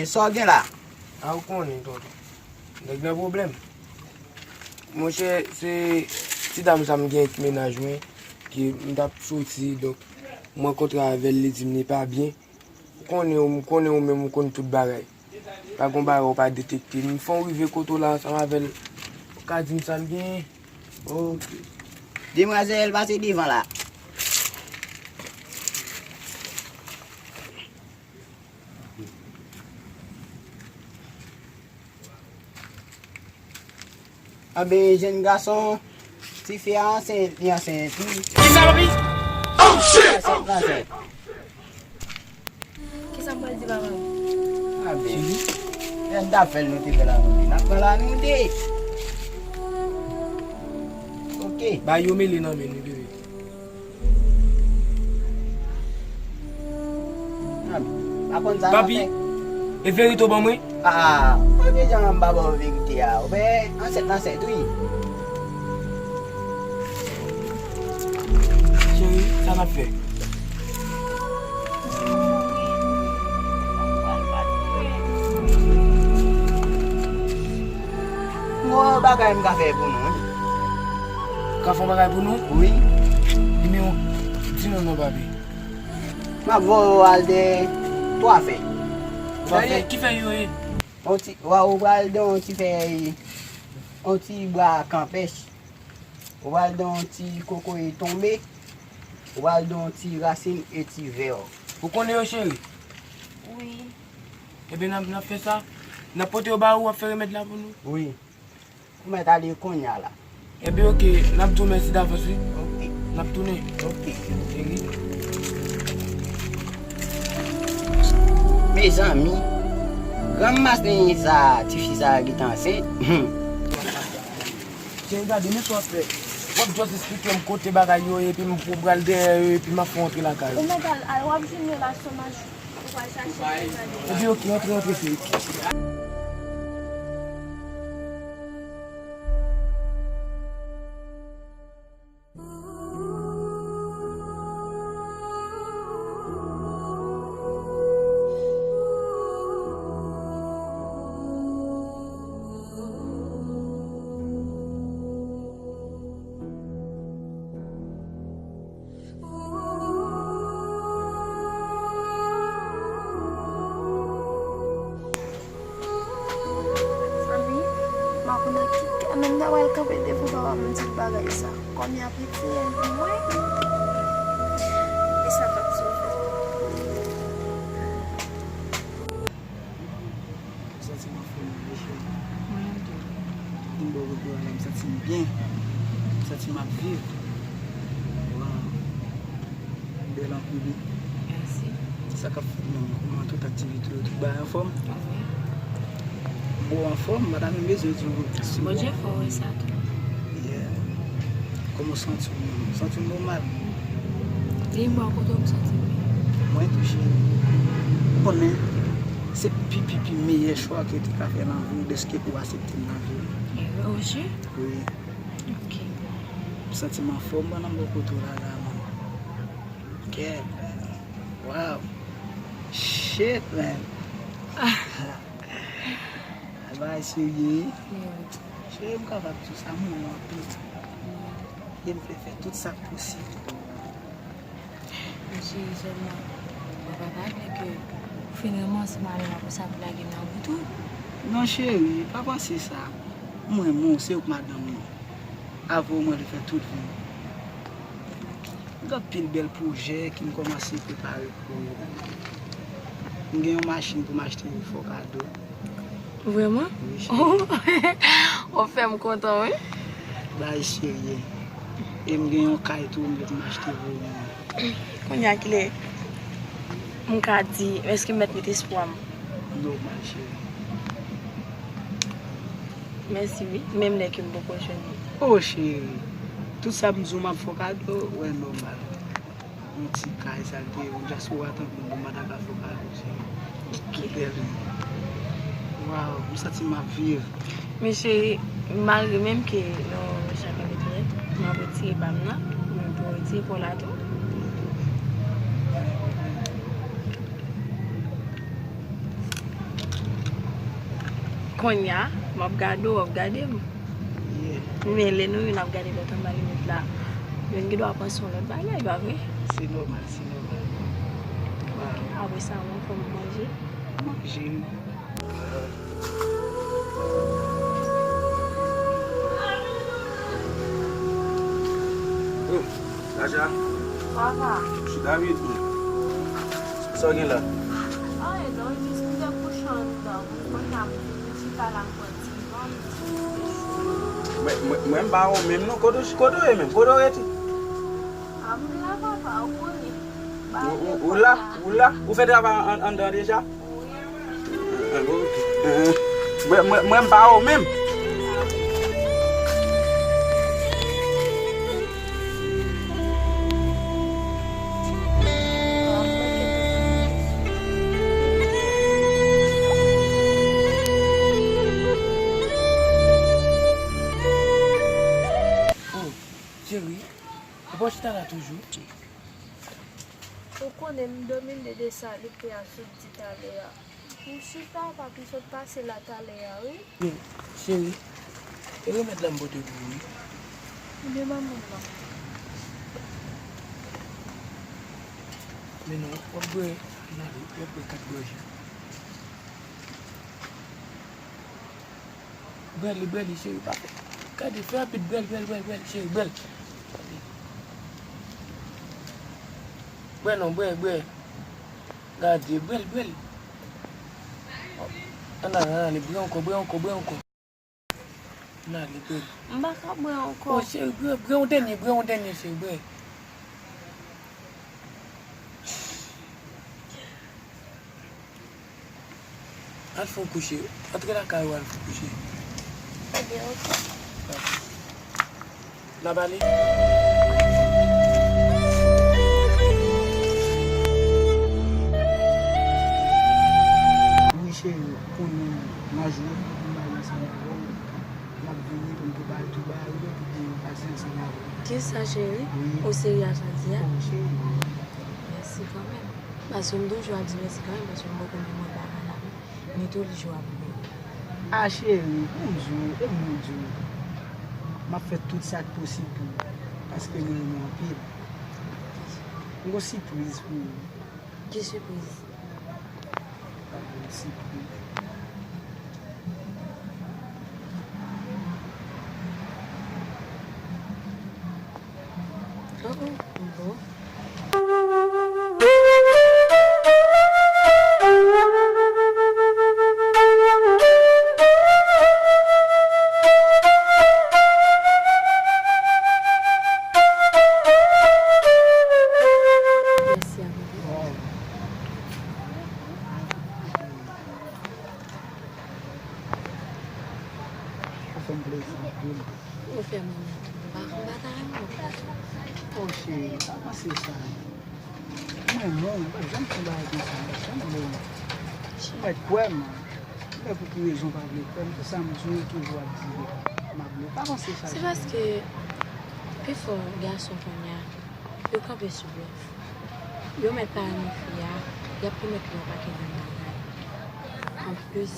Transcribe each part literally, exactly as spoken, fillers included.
Sa w gen la? A, ou konnen, tonton. Nèg nan pwoblèm. Monchè, se ti dam sa m gen ak mennaj mwen, ke m t ap soti, donk, m rankontre avè l, li di m li pa byen. Ou konnen, ou, m konnen ou menm, ou konn tout bagay. Pa gon bagay ou pa detekte. M fè w rive kote w la ansanm avè l. Ou ka di m sa l genyen. Ok. Demwazèl, pase devan la. Anben, jèn gason, tifi a ansent, li ansent, wi. Kisa, papi? Oh, shit! Ansent, ansent. Kisa m pral di papa m? Anben, lè n t ap fè l, nou te fè l avè l. N ap pran l avè nou de. Ok. Ba yo mele nan men nou, bebe. Papi, e verite w ban mwen? Ah, pa gen jan m pa ba w verite a. Ou wè, ansent, ansent, wi. Cheri, sa n ap fè? M gon bagay m ka fè pou nou, wi. Ka fè yon bagay pou nou? Wi. Ebyen, di nou non, papi. M ap voye w al de twa fèy. Twa fèy? Ki fèy yo ye? Yon ti, wa, ou pral de yon ti fèy, yon ti bwa kanpèch. Ou pral de yon ti kokoye tonbe. Ou pral de yon ti rasin etivè. Ou konnen yo, cheri? Wi. Ebyen, n ap, n ap fè sa. N ap pote yo ba ou, w ap fè remèd la pou nou. Wi. Ou mèt ale kounye a la. Ebyen, oke, n ap di w mèsi davans, wi. Oke. N ap tounen. Oke. Cheri. Mezanmi, granmas nenyen sa, tifi sa gentan ansent. Cheri, gade, men sa w ap fè. W ap just esplike m kote bagay yo ye, epi m pral dèyè yo, epi m ap fè w antre lakay ou. Ou mèt al, al, w ap jwenn yo la chomaj. Ou pral chache. Ebyen, oke, antre, antre, cheri. Zanmi, m pa konn ak ki kè menm nan pral kanpe devan papa m di l bagay sa. Kòm y ap retire l pou mwen, e sa k ap sove. M santi m anfòm wi, cheri. Mwen menm tou. Depi m bò kote w la, m santi m byen. M santi m ap viv. Waw. Ou bèl anpil wi. Mèsi. Sa k ap fèt menm? Kòman tout aktivite yo, tout bagay anfòm? Wi. Bon, anfòm, m pa ta menm bezwen di w si Bondye fè w wè sa tou. Yeah. Kòman w santi w menm? Ou santi w nòmal? Depi m bò kote w, m santi m byen. Mwen tou, cheri. Ou konnen, se pi, pi, pi meyè chwa ke w te ka fè nan vi w, dèske pou w aksepte m nan vi w. E vre, ou si? Wi. Ok. M santi m anfòm pandan m bò kote w la, la, man. Kèt, man. Wow. Shit, man. Bagay serye wi. Cheri, m kapab di w sa, m renmen w anpil. E m vle fè tout sa k posib. Men cheri, sèlman, papa pa vle ke ou fin ranmanse mari w la konsa pou lage nan wout ou. Non, cheri, pa panse sa. M renmen w, se ou k madanm mwen. Avè w mwen vle fè tout vi m. M gen anpil bèl pwojè ke m kòmanse prepare pou ou. M gen yon machin pou m achte pou w fè w kado. Vrèman? Wi, cheri. Ou fè m kontan, wi. Bagay serye. E m gen yon kay tou m vle pou m achte pou ou. Kounye a kilè m ka di, èske m mèt met espwa m? Nòmal, cheri. Mèsi wi, menm lè ke m poko jwenn li. O cheri, tout sa m di w m ap fè w kado, wè nòmal. Yon ti kay sa l te ye, yon dyaspora tankou m, m pa ta ka fè w kado, cheri. Ki bèl wi. Waw, m santi m ap viv. Men cheri, malgre menm ke nou chak gen pitit, m ap retire pa m nan, men pou w retire pa w la tou. Kounye a, m ap gade w, w ap gade m. Yeah. Men lè nou youn ap gade lòt anba limit la, youn gen dwa panse yon lòt bagay, pa vre? Se nòmal, se nòmal. Ok, apre sa, w anfòm, ou manje? Manje. Oh, Sacha. Papa. David. Sa w gen la? Anyen non, jis m te kouche anndan. Kounye a m vini chita la, m pran ti van, m ti refreshi. Mwen, mwen, mwen m pa wè w menm non. Kote w, kote w ye menm? Kote w rete? A, m la, papa, ou konnen. Ou, ou, ou la? Ou la? Ou fè travay an, anndan deja? Mwen, mwen, mwen m pa wè w menm. Oh, cheri, ou pa chita la toujou? Ou konnen m domine de sa li te a sot di talè a. Ou chita, papi sot pase la talè a, wi. Men, cheri, e remèd la m pote pou ou, wi. Ebyen, ban mwen l non. Men non, w ap bwè, n ale, w ap bwè kat gòje. Bwè li, bwè li, cheri, pa fè. Gade, fè rapid, bwè l, bwè l, bwè l, bwè l, cheri, bwè l. Bwè non, bwè, bwè. Gade, bwè l, bwè l. Ann ale, ann ale, bwè ankò, bwè ankò, bwè ankò. Ann ale, bwè l. M pa ka bwè ankò. O, cheri, bwè, bwè yon dènye, bwè yon dènye, cheri, bwè. Al fè w kouche. Antre lakay ou al fè w kouche. Ebyen, ok. N ap ale. Wi, cheri, ou konnen m a jwe pou m ale ansanm avè w. N ap vini pou n prepare tout bagay yo, pou n pase ansanm avè w. Kisa, cheri? Wi. Ou serye a sa w di a? Wi, cheri. Mèsi kanmenm. Paske m toujou ap di mèsi kanmenm, paske m poko di mwen pa malad. Men toulejou ap vini. A, cheri, pou m di w, e m di w, m ap fè tout sa k posib pou ou, paske m renmen w anpil. M gon sipriz pou ou. Ki sipriz? M ap ba w yon sipriz. Oh, oh, bon. Mèsi a bebe. Ou fè m plezi anpil. Ou fè mwen menm tou. M pa, m pa ta renmen w konsa. O cheri, pa panse sa. Mwen menm, m pa janm fè bagay konsa, m pa janm vle w. Ou mèt kwè m. M fè pou ki rezon w pa vle kwè m, se sa m di w, toujou ap di w. M ap vle. Pa panse sa, cheri. Se paske pifò gason kounye a, yo kanpe sou blòf. Yo mèt pa renmen fi a, y ap pwomèt li yon pakèt de bagay. Anplis,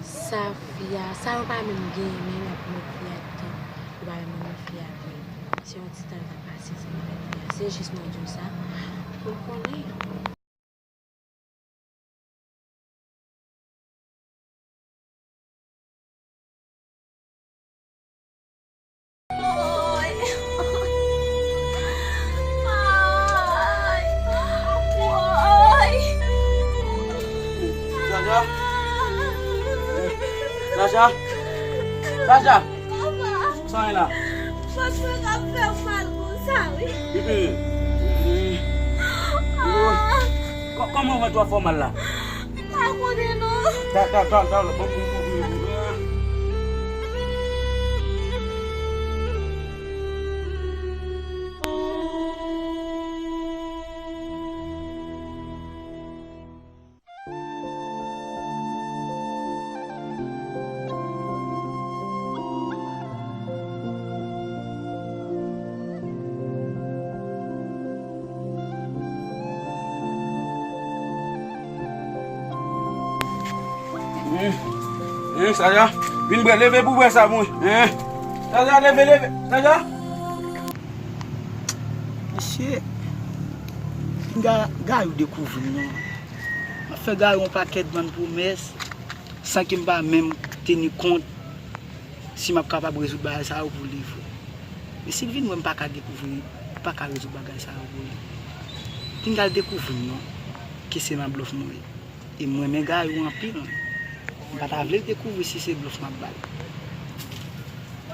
sa fi a, sa yo pa menm genyen, men y ap pwomèt fi a, tan yo pa menm renmen fi a vre. Se yon ti tan yo t ap pase, se pwomèt fi a. Se jis mwen di w sa, pou w konnen. Sacha! Sacha! Sacha! Papa! Sa w ye la? Papa, sa ap fè m mal konsa, wi. Kò-, kòman vant ou ap fè w mal la? M pa konnen non. Ta, ta, ta, ta, bon, bon, bon, bon, bon. Hein, Saja, vin bwè, leve pou bwè sa pou mwen. Hein? Saja, leve, leve. Saja. Mesye, pinga Gayou dekouvri m non. M ap fè Gayou yon pakèt bann pwomès san ke m pa menm teni kont si m ap kapab rezoud bagay sa yo pou li vre. E si l vin wè m pa ka dekouvri, m pa ka rezoud bagay sa yo pou li, pinga l dekouvri m non, ke se nan blòf mwen ye. E m renmen Gayou anpil. M pa ta vle l dekouvri si se blòf m ap ba l.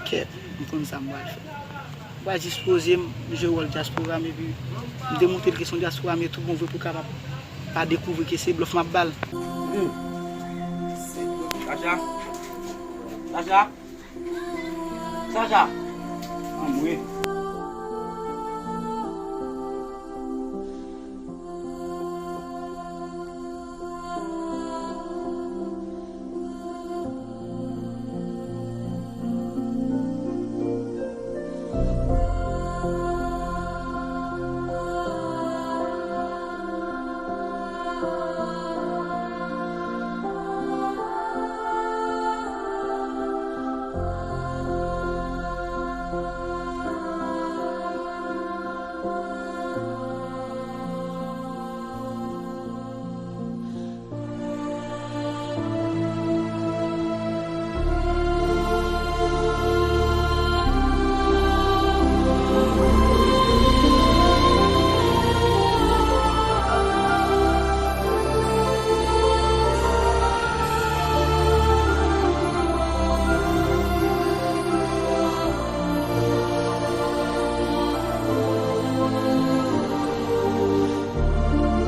Kèt, m konn sa m pral fè. M pral jis poze m, m jwe wòl dyaspora m epi m demontre l ke se yon dyaspora m ye tout bon vre pou l kapab pa dekouvri ke se blòf m ap ba l. Hmm. Saja. Saja. Saja. Ah, mwen.